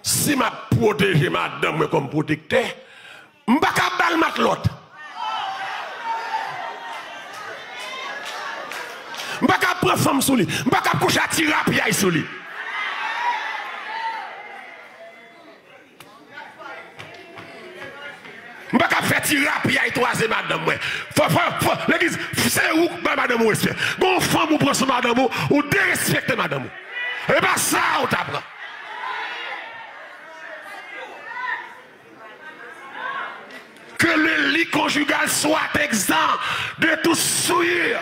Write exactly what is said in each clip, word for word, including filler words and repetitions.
Si m ap pwoteje madanm mwen kòm pwotektè, m pa ka ba l matlòt. M pa ka pran fanm sou li. M pa ka kouche a ti rapyay sou li. M pa ka fè ti rapyay twaze madanm mwen. Fò, fò, fò, legliz, se ou k bay madanm ou respè. Gon fanm ou pran sou madanm ou, ou derespekte madanm ou. E pa sa ou ta pran. Que le lit conjugal soit exempt de toute souillure.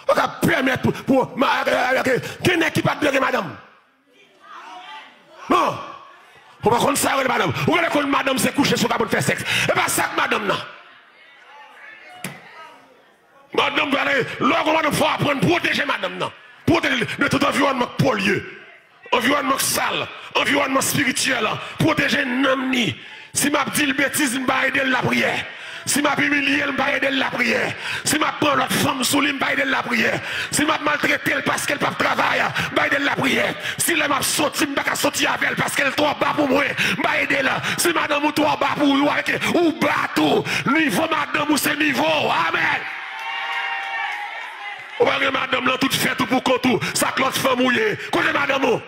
Ou ka pèmèt pou, pou ma- gen nèg ki pa t dwe gen madanm. Non. Ou pa konn sa yo rele madanm. Ou genlè konn madanm se kouche sou kabann fè sèks. E pa sa k madanm nan. Madanm pale, lè w gon madanm fò w aprann pwoteje madanm nan. Pwoteje l de tout anviwònman k polye. Anviwònman k sal, anviwònman espirityèl, pwoteje nanm ni. Si m ap di l betiz, m pa ede l lapriyè. Si m ap imilye l, m pa ede l lapriyè. Si m ap pran lòt fanm sou li, m pa ede l lapriyè. Si m ap maltrete l paske l p ap travay, m pa ede l lapriyè. Si lè m ap soti, m pa ka soti avè l paske l twò ba pou mwen, m pa ede l. Si madanm ou twò ba pou ou, ou ba tou. Nivo madanm ou se nivo w. Amèn. Ou pa gen madanm nan tout fèt ou pou kont ou. Sa k lòt fanm ou ye? Kote madanm ou?